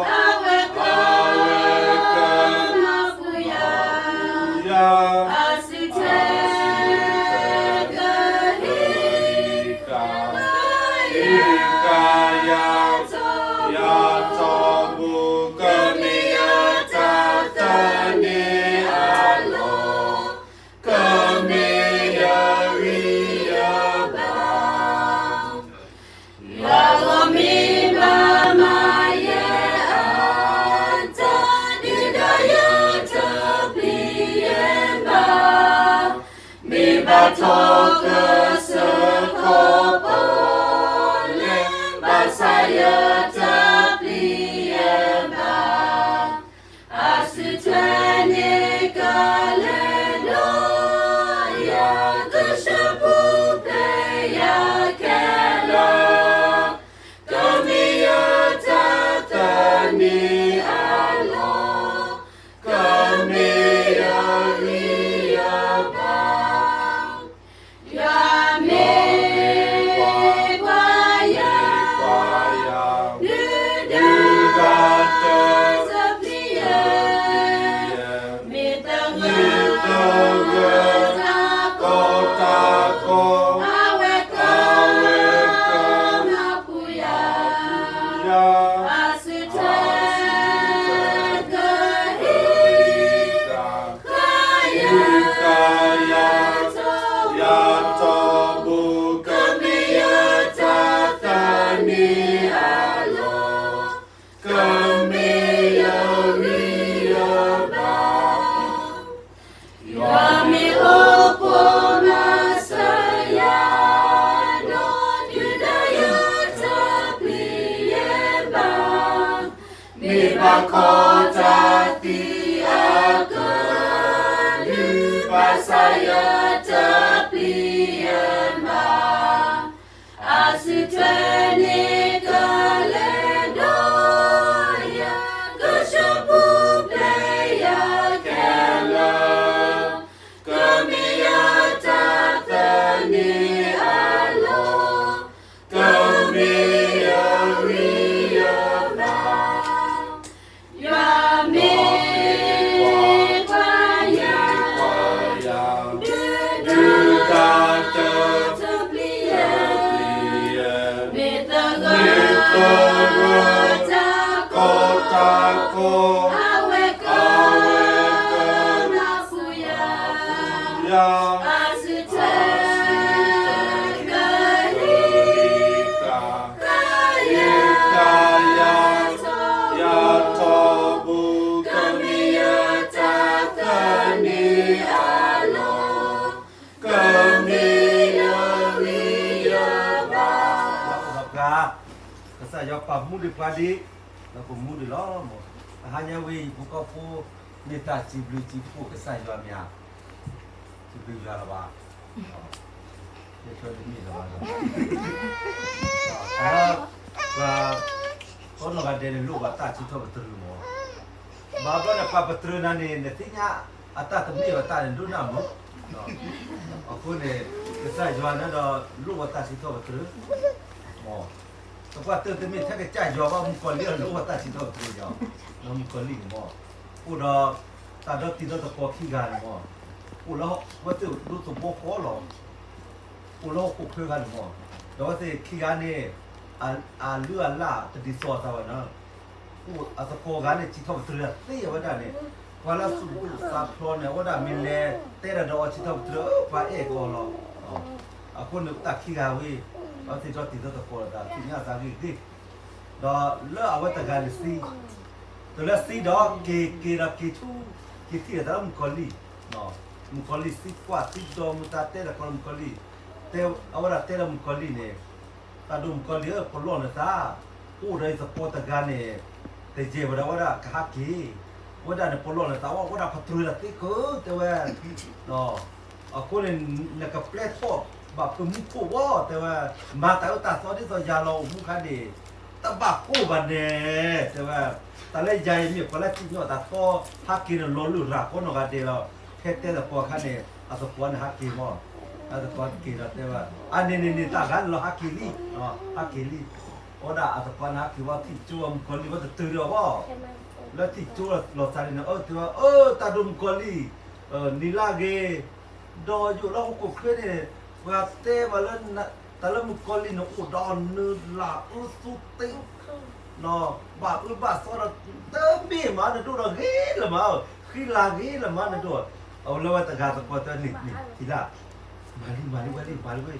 အဝဲက အဝဲက မၤပူၤယၤ ယၤ အစုထွဲ ကဟ့ၣ်က ဟ့ၣ်ကယၤ ယၤထီဘိ ကမ့ၢ်ယတၢ်သန့ၤအလီၢ်, ကမ့ၢ်ယဂံၢ်ယဘါ ယွၤဂီၢ်မ့ၢ်ဘၣ်မၤယဲအတၢ်, ဒုၣ်ဒါယတပျံၤယဲဘၣ်, မ့ၢ်ဘၣ်ထီကစၢၢ်ခီပီလဲၣ်, ဘၣ်ဆၣ်ယတပျံၤယဲဘၣ်. အစုထွဲန့ၣ်ကလဲၤဒီးယၤ, ကဆှၢပူၤဖျဲးယၤခဲလၢာ်, ကမ့ၢ်ယတၢ်သန့ၤအလီၢ်, ကမ့ၢ်ယဂံၢ်ယဘါ ယွၤမ့ၢ်ကွၢ်ယၤ, ဒုၣ်ဒါတပျံၤယဲ, မ့ၢ်သဂၢၢ်တၢ်ကီတၢ်ခဲ, အဝဲက အဝဲက မၤပူၤယၤ, အစုထွဲ ကဟ့ၣ်က ကဟ့ၣ်ကယၤ ယၤထီဘိ ကမ့ၢ်ယတၢ်သန့ၤအလီၢ်, ကမ့ၢ်ယဂံၢ်ယဘါ ယွၤမ့ၢ်အိၣ်ပိာ်မၤစၢၤယၤ, ဒီးဒုၣ်ဒါယတပျံၤယဲဘၣ်, မ့ၢ်ဘၣ်ခီတၢ်သံအကလုၢ်, ဘၣ်ဆၣ်ယတပျံၤယဲဘၣ်. အစုထွဲန့ၣ်ကလဲၤဒီးယၤ, ကဆှၢပူၤဖျဲးယၤခဲလၢာ်, ကမ့ၢ်ယတၢ်သန့ၤအလီၢ်, ကမ့ၢ်ယဂံၢ်ယဘါ ယွၤမ့ၢ်ကွၢ်ယၤ, ဒုၣ်ဒါတပျံၤယဲ, မ့ၢ်သဂၢၢ်တၢ်ကီတၢ်ခဲ, အဝဲက မၤပူၤယၤ, အစုထွဲ ကဟ့ၣ် ကယၤ ယၤထီဘိ ကမ့ၢ်ယတၢ်သန့ၤအလီၢ်, ကမ့ၢ်ယဂံၢ်ယဘါ. ကစၢ်ယွၤပာ်မူဒံးပှၤဒံး, ဒီးပမူဒံးလီၤ. တဟါညါဝဲအံၤ ပကီၢ်ဖိ မ့ၢ်တၢ်စံးဘျုးစံးဖှိၣ်ကစၢ်ယွၤမ့ၢ်ဧါ, စံးဘျုးယွၤလၢၤဘၣ်, ယထွဲတမ့ၢ်လၢၤဘၣ်, ပှၤ ကိးနီၢ်ဂၤဒဲးန့ၣ် လိၣ်ဘၣ်တၢ်စံးထီၣ်ပတြၢၤမး, ဘၣ်ဘျီန့ၣ် ပှၤပတြၢၤနၤန့ၣ် နသ့ၣ်ညါအတၢ်တမ့ၢ်ဘၣ်တၢ်န့ၣ် ဒိၣ်နၢ်မး, အဃိန့ၣ် ကစၢ်ယွၤန့ၣ်ဒီး လိၣ်ဘၣ်တၢ်စံးထီၣ်ပတြၢၤ သပှၢ်တၢၢ်တမ့ၢ်ထဲကစၢ်ယွၤဘၣ် မုၣ်ကီၤလံၢ်အလိၣ်ဘၣ်တၢ်စံးထီၣ်ပတြၢၤယီၤ, မုၣ်ကီၤလံၢ်န့ၣ်မး, အိၣ်ဒီး တၢ်ဒီတံၤဒီသကိးခံဂၤန့ၣ်မး, အိၣ်လၢဝဲသ့ၣ်ဒိသဝီဃီလီၤ, အိၣ်လၢဟီၣ်ခိၣ်ချၢဂၤန့ၣ်မး, ဒီးဝဲသ့ၣ်ခံဂၤန့ၣ် အလုၢ်အလၢ်တဒ်သိးအသးဘၣ်န့ၣ်, အိၣ်အသကိးဂၤန့ၣ် စံးထီၣ်ပတြၢၤသ့အဝဲဒၣ်န့ၣ်, ပှၤလၢသူၣ်ဒူသးဖျိးန့ၣ် အဝဲဒၣ်မ့ၢ်လဲၤတဲဒီးအီၤစံးထီၣ်ပတြၢၤ ပှၤအဲၣ်ကီးလီၤ. အဃိန့ၣ်ပတၢ်ခံဂၤဝဲ အဝဲသ့ၣ်ဒီတံၤဒီသကိးဒီးသ့ၣ်ညါသးဂ့ၤဂ့ၤ, ဒီးလၢအဝဲတဂၤန့ၣ်သံ, တုၤလၢသံဒီးက့ၤက့ၤဒီးက့ၤဆူ က့ၤထံၣ်ဒီးတၢ်လၢမုၣ်ကီၤလံၢ်, မုၣ်ကီၤလံၢ်သံကွၢ်သံဒိးမူဒါတဲဒီးကီးလၢမုၣ်ကီၤလံၢ်, တဲအဝဲဒၣ်တဲလၢမုၣ်ကီၤလံၢ်န့ၣ်, တၢ်ဒိၣ်မုၣ်ကီၤလံၢ်ဧၢ ပလီၢ်နသး, အိၣ်ဒီးယသကိးတဂၤန့ၣ် တယဲၢ်ဝဲဒၣ်ဝဲဒၣ်ကဟးက့ၤ, ဝဲဒၣ်န့ၣ် ပလီၢ်နသးဝဲ ဝဲဒၣ်ပတြၢၤတၢ်သ့ကၢၢ် တဲဝဲ, အဃိန့ၣ် နကပျဲထီၣ်ဘၣ်ဖုမူခိၣ်ဝဲ တဲဝဲ, မၤတၢ်အၢတၢ်သီဒ်သိးယၤလီၤအိၣ်မူခါန့ၣ်, တဘၣ်ကိၢ်ဘၣ်န့ၣ် တဲဝဲ, တၢ်လၢယၤအံၤမ့ၢ်ပှၤလၢစံၣ်ညီၣ်တၢ်သီ ဟးက့ၤန့ၣ်လီၤလုၢ်ရၤကိးနီၢ်ဂၤဒဲးလီၤ, ဖဲတဲသကိးအခါန့ၣ် အသကိးန့ၣ်ဟးက့ၤမး, အသကိးက့ၤဒီးတဲဝဲ, အန့ၣ်န့ၣ်န့ၣ် တၢ်ဂၤန့ၣ်လီၤ ဟးက့ၤလံ, ဟးက့ၤလံ အဝဲဒၣ်အတပၤန့ၣ် က့ၤဝဲထံၣ်ကၠိဝဲမုၣ်ကီၤလံၢ်ဝဲတတုၤဒီးအီၤဘၣ်, လၢထံၣ်ကၠိလီၤသးန့ၣ် အၢ တဲဝဲ အၢ တၢ်ဒိၣ်မုၣ်ကီၤလံၢ်, နံၤလၢအဂ့ၤ, ဒီးယအိၣ်လၢဟီၣ်ခိၣ်ချၢန့ၣ် ပှၤတဲဘၣ်လၢ တၢ်လၢမုၣ်ကီၤလံၢ်န့ၣ်အိၣ်ဒီးနုာ်လၢအုသူသ့ ဘၣ်အၢဘၣ်သီဒီး တမ့ၢ်မးနဒိၣ်ဒီးဂ့ၤလၢၤမး, ဃံလၤဂ့ၤလၢၤမးနဒိၣ်, အဝဲလၢဝဲတဂၤသကိးတၢ်န့ၣ်န့ၣ် ထံၣ်လၢ မၤလံ မၤလံဝဲလံ မၤလံဝဲ,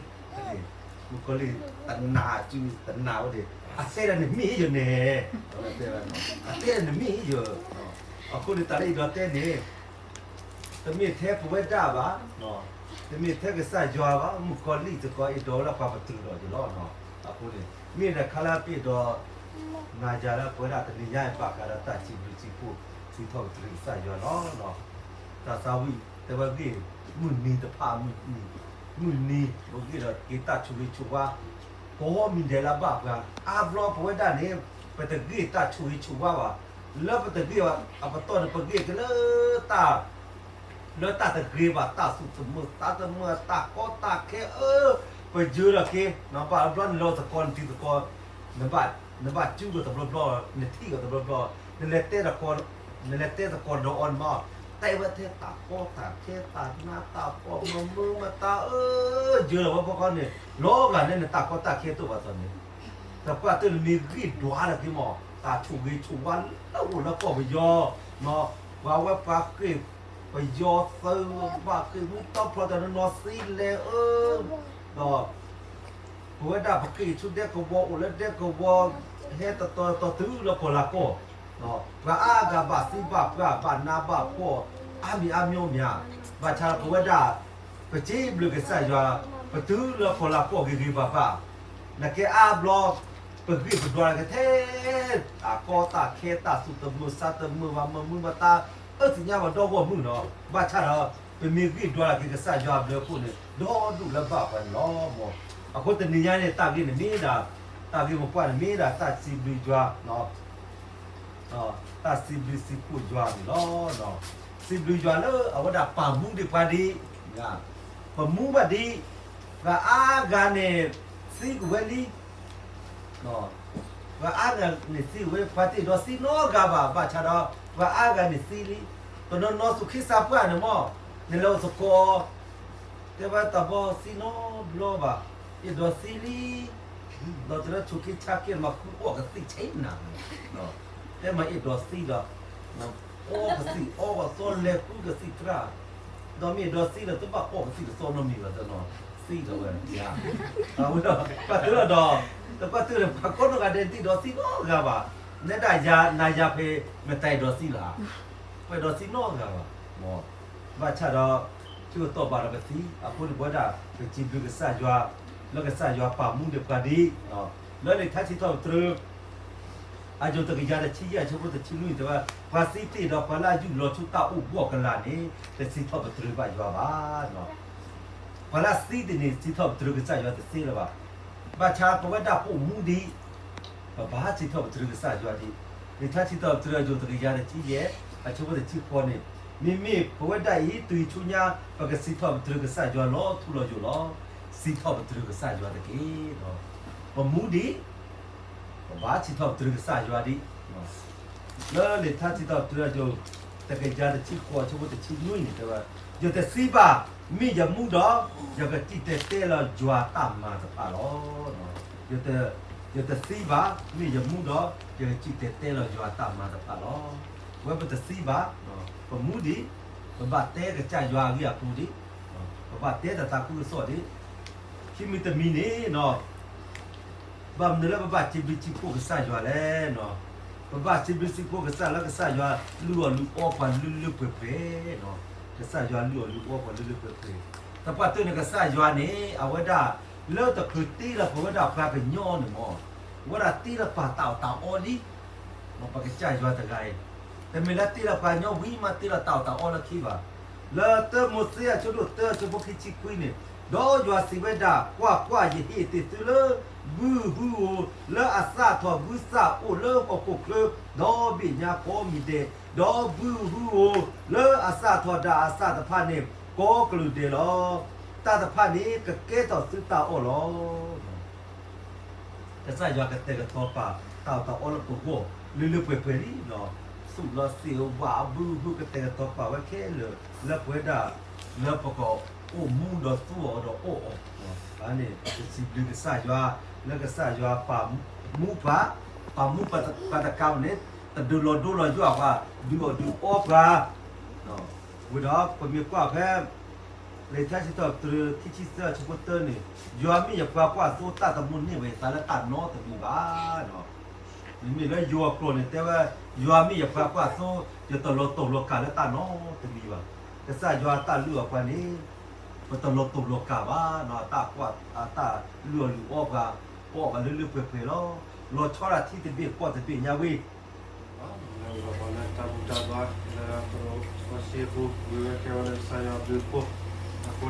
မုၣ်ကီၤလံၢ်တနာ်စုတနာ်ဝဲဒီး အတဲဒၣ်နမ့ၢ်ယိၤန့ၣ်, အတဲဒၣ်နမ့ၢ်ယိၤ, အဃိန့ၣ်တၢ်လၢအဲၣ်ဒိးတဲန့ၣ် တမ့ၢ်ထဲပဝဲဒၣ်ဘၣ်, တမ့ၢ်ထဲကစၢ်ယွၤဘၣ်, မုၣ်ကီၤလံၢ်တကီအဲၣ်ဒိးဝဲလၢပှၤပတုာ်ဒီးယလီၤ. အဃိန့ၣ် မ့ၢ်ဒၣ်ခါလၢပအဲၣ်ဒိး နၤယၤလၢပဝဲဒၣ်တနံၤညါအံၤဘၣ်ဃးဒီးတၢ်စံးဘျုးစံးဖှိၣ် စံးထီၣ်ပတြၢၤကစၢ်ယွၤလီၤ. တၢ်သးဝံၣ်တဲဝဲဂ့ၢ် မုၢ်နံၤတဖၣ်မုၢ်နံၤ, မုၢ်နံၤ ပဂ့ၢ်ဒီးက့ၤတၢ်ဆိၣ်ဂ့ၤဆိၣ်ဝါ ကိးမံၤဒဲးလၢအဘၣ်ပှၤ အါဘျီပဝဲဒၣ်န့ၣ် ပတဂ့ၢ်တၢ်ဆိၣ်ဂ့ၤဆိၣ်ဝါဘၣ်, လၢပတဂ့ၢ်ဘၣ်အပတီၢ်န့ၣ် ပဂ့ၢ်က့ၤလၢတၢ် လၢတၢ်တဂ့ၤဘၣ် တၢ်သူၣ်တမုာ်သးတမုာ် တၢ်ကီတၢ်ခဲအၢ ပယၢၤဒီးက့ၤ ဘၣ်တဘျီနလီၤသကိးနတုၤသကိး နဘၣ် နဘၣ်ကၠူကီးတဘျီဘျီ နထံၣ်ကီးတဘျီဘျီ နလဲၤတဲသကိး နလဲၤတဲသကိးဒီးအီၤန့ၣ်မး တဲဝဲထဲတၢ်ကီတၢ်ခဲ တၢ်နးတၢ်ဖှီၣ် မမုာ်မတၤအၢ ယၢၤလီၤဝဲဖီခိၣ်န့ၣ် လီၤဂာ်လၢနတၢ်ကီတၢ်ခဲတအိၣ်ဘၣ်သိးန့ၣ် သပှၢ်တၢၢ်နမ့ၢ်ဂံၢ်ဒွးလၢက့ၤမး တၢ်ဆိၣ်ဂ့ၤဆိၣ်ဝါလၢအိၣ်လၢကီၢ်ပယီၤ ပှၤဝဲပှၤဃ့ၢ် ပယီၤသုး ဘၣ်ဃ့ၢ်မူတီဖျိတၢ်နီၢ်နီၢ်သံလဲၣ်အၢ ဒီး ပဝဲဒၣ်ပဃ့ၢ်ဆူဒဲကဝီၤ အိၣ်လၢဒဲကဝီၤ ဟဲတတီၤတတီၤတုၤလၢကီၢ်လၤကီၢ်, ပှၤအါဂၤဘၣ်သံဘၣ်ပှၢ် ဘၣ်နးဘၣ်ဖှီၣ် အါမံၤအါမျိၤမံၤဧါ, ဘၣ်ဆၣ်ဒီးပဝဲဒၣ် ပစံးဘျုးကစၢ်ယွၤ ပတုၤလၢကီၢ်လၤကီၢ်ဂ့ၤဂ့ၤဘၣ်ဘၣ်, နကဲအါဘျီ ပဂံၢ်ပဒွးကထဲ တၢ်ကီတၢ်ခဲ တၢ်သူၣ်တမုာ်သးတမုာ်ဘၣ် မမုာ်မတၤ အၢသ့ၣ်ညါဘၣ်ဒီဂီၢ်မုၢ်နီၤ, ဘၣ်ဆၣ်ဒီး ပမ့ၢ်ဂံၢ်ဒွးလၢက့ၤကစၢ်ယွၤအဘျုးအဖှိၣ်န့ၣ် ဒီဒူၣ်လၢဘၣ်ပှၤန့ၣ်လီၤ. အဃိတနံၤညါန့ၣ် တၢ်ဂ့ၢ်န့ၣ်မ့ၢ်ဒၣ် တၢ်ဂ့ၢ်မိၢ်ပှၢ်န့ၣ်မ့ၢ်ဒၣ် တၢ်စံးဘျုးယွၤ တၢ်စံးဘျုးစံးဖှိၣ်ယွၤန့ၣ်လီၤ. စံးဘျုးယွၤလၢအဝဲဒၣ်ပာ်မူဒံးပှၤဒံး, ပမူဘၣ်ဒံး, ပှၤအါဂၤန့ၣ် သံကဝဲလံ, ပှၤအါဂၤန့ၣ်သံဝဲ ပှၤတအဲၣ်ဒိးသံနီတဂၤဘၣ်, ဘၣ်ဆၣ်ဒီး ပှၤအါဂၤန့ၣ်သံလံ, တနီၤနီၤသူၣ်က့သးပှၢ်န့ၣ်မ့ၢ် နလဲၤအိၣ်သကိး တဲဝဲတၢ်ဘီသံနီတဘျီဘၣ်, အဲၣ်ဒိးသံလံ, ဒီးတလၢဆိၣ်က့ဆါက့မၤဃုအီၣ်ကသံၣ်ဆံးနၤ, တဲမၤအဲၣ်ဒိးသံဒီး အီကသံၣ်အီကသီလဲၤဃုကသံၣ်တြၢ်, ဒီးမ့ၢ်အဲၣ်ဒိးသံဒီးတဘၣ်အီကသံၣ်ကသီနီတမံၤဘၣ်, သံလီၤဝဲ, အဝဲဒီး ပှၤတုၤလီၤဒီး တပှၢ်တုၤလီၤ ပှၤကိးနီၢ်ဂၤဒဲးတအဲၣ်ဒိးသံနီတဂၤဘၣ်, နဲဒၣ်ယၤ နၤယၤဖဲ မတၤအဲၣ်ဒိးသံလၢၤ, ပအဲၣ်ဒိးသံနီတဂၤဘၣ်, ဘၣ်ဆၣ်ဒီး ထံကီၢ်တီၢ်ဘၣ်ဒီးပသံ, အဃိန့ၣ်ပဝဲဒၣ် ပစံးဘျုးကစၢ်ယွၤ လၢကစၢ်ယွၤပာ်မူဒံးပှၤဒံး, လၢလံာ်ထါစံးထီၣ်ပတြၢၤ အယိၤတကယၤတဆံယဲၢ် အဆၢဖိတဆံနွံန့ၣ်တဲဝဲ, ပှၤသံတ့ၢ်ဒီးပှၤလၢအယူၢ်လီၤဆူတၢ်အိၣ်ဘှီၣ်ကလာ်န့ၣ် တစံးထီၣ်ပတြၢၤဘၣ်ယွၤဘၣ်. ပှၤလၢအသံတ့ၢ်န့ၣ် စံးထီၣ်ပတြၢၤကစၢ်ယွၤတသ့လၢၤဘၣ်. ဘၣ်ဆၣ်ပဝဲဒၣ်ပအိၣ်မူဒံး ပဘၣ်စံးထီၣ်ပတြၢၤကစၢ်ယွၤဒံး. လံာ်ထါစံးထီၣ်ပတြၢၤအယိၤတကယၤတဆံယဲၢ် အဆၢဖိတဆံဃိးန့ၣ်, မ့မ့ၢ်ပဝဲဒၣ်အံၤ တုၤဆူညါ ပကစံးထီၣ်ပတြၢၤကစၢ်ယွၤလီၤထူလီၤယိာ်လီၤ. စံးထီၣ်ပတြၢၤကစၢ်ယွၤတက့ၢ်. ပမူဒံး ပဘၣ်စံးထီၣ်ပတြၢၤကစၢ်ယွၤဒံး. လၢလံာ်ထါစံးထီၣ်ပတြၢၤအယိၤ တကယၤတဆံဃိး အဆၢဖိတဆံနွံန့ၣ်တဲဝဲ, ယတသံဘၣ်, မ့ၢ်ယမူဒီး ယကစံၣ်တဲၤတဲလီၤယွၤတၢ်မၤတဖၣ်လီၤ. ယတ, ယတသံဘၣ်, မ့ၢ်ယမူဒီး ယကစံၣ်တဲၤတဲလီၤယွၤတၢ်မၤတဖၣ်လီၤ. ဝဲပတသံဘၣ်, ပမူဒံး, ပဘၣ်တဲကစၢ်ယွၤအဂ့ၢ်အကျိၤဒံး, ပဘၣ်တဲတၢ်သးခုကစီၣ်ဒံး, ခံမံၤတမံၤန့ၣ် ဘၣ်မနုၤလၢပဘၣ်စံးဘျုးစံးဖှိၣ်ကစၢ်ယွၤလဲၣ်. ပဘၣ်စံးဘျုးစံးဖှိၣ်ကစၢ်လၢကစၢ်ယွၤလုၢ်အီၣ်လုၢ်အီပှၤလၢလၢပှဲၤပှဲၤ, ကစၢ်ယွၤလုၢ်အီၣ်လုၢ်အီပှၤလၢလၢပှဲၤပှဲၤ, သပှၢ်တၢၢ်န့ၣ်ကစၢ်ယွၤန့ၣ် အဝဲဒၣ် လၢတချုးတ့လီၤပဝဲဒၣ်ပှၤကညီန့ၣ်မ့ၢ် အဝဲဒၣ်တ့လီၤပာ်တၢ်အီၣ်တၢ်အီလံ ပကစၢ်ယွၤတဂၤအံၤ, တမ့ၢ်လၢတ့လီၤပှၤကညီဝံၤမး တ့လီၤတၢ်အီၣ်တၢ်အီလၢခံဘၣ်. လၢတၢမိၤၡ့အဆၢဒိၣ်တၢ အဆၢဖိခံဆံခွံန့ၣ်, ဒီးယွၤစံးဝဲဒၣ်, ကွၢ်ကွၢ်, ယဟ့ၣ်တ့ၢ်သုလၢ ဘုဟုဧိၤ, လၢအစးထီၣ်ဘုစၢ်အိၣ်လၢဟီၣ်ခိၣ်ချၢ ဒီဘ့ၣ်ညါကိးမံၤဒဲး, ဒီးဘုဟုဧိၤ, လၢအစးထီၣ်ဒၣ်အစၢ်တဖၣ်န့ၣ် ကိးကလုာ်ဒဲးလီၤ. တၢ်တဖၣ်န့ၣ်ကကဲထီၣ်သုတၢ်အီၣ်လီၤ. ကစၢ်ယွၤကတဲာ်ကတီၤပာ်တၢ်အီၣ်တၢ်အီလၢပဂီၢ် လၢလၢပှဲၤပှဲၤလံလီၤ. သူၣ်လီၤသ့ၣ်ဝးဘုဟုကတဲာ်ကတီၤပာ်ဝဲခဲလၢာ် လၢပဝဲဒၣ် လၢပကအိၣ်မူဒီးသူအီၤဒီးအီၣ်အီၤ, န့ၣ် ပစံးဘျုးကစၢ်ယွၤ လၢကစၢ်ယွၤပာ်မူပှၤ, ပာ်မူပှၤတကးန့ၣ် တဒုးလီၤဒိလီၤယွၤပှၤ, ဒုးအီၣ်ဒုးအီပှၤ ဝံၤဒီးပမ့ၢ်ကွၢ်ဖဲ လံာ်ထါစံးထီၣ်ပတြၢၤခံဆံသၢအဆၢဖိတၢန့ၣ်, ယွၤမ့ၢ်ယပှၤကွၢ်သိ တၢ်တမူန့ၢ်ဝဲယသးလၢတၢ်နီတမံၤဘၣ်. မ့မ့ၢ်လၢယိၤအကျိာ်န့ၣ်တဲဝဲ, ယွၤမ့ၢ်ယပှၤကွၢ်သိ, ယတလီၤတူာ်လီၤကာ်လၢတၢ်နီတမံၤဘၣ်. ကစၢ်ယွၤတၢ်လုၢ်အီၣ်ပှၤန့ၣ် ပတလီၤတူာ်လီၤကာ်ဘၣ်, တၢ်ကွၢ်တၢ်လုၢ်အီၣ်လုၢ်အီပှၤ, ပအီၣ်ပှၤလၢလၢပှဲၤပှဲၤလီၤ. လီၤဆီဒၣ်ထံတဘ့ၣ်ကီၢ်တဘ့ၣ်ညါဝဲ လၢတၢ်ဘူၣ်တၢ်ဘါ လၢပစီဆှံအပူၤ ဝံၤဝဲကဲဝဲလၢကစၢ်ယွၤအဘျုးအဖှိၣ်အဃိ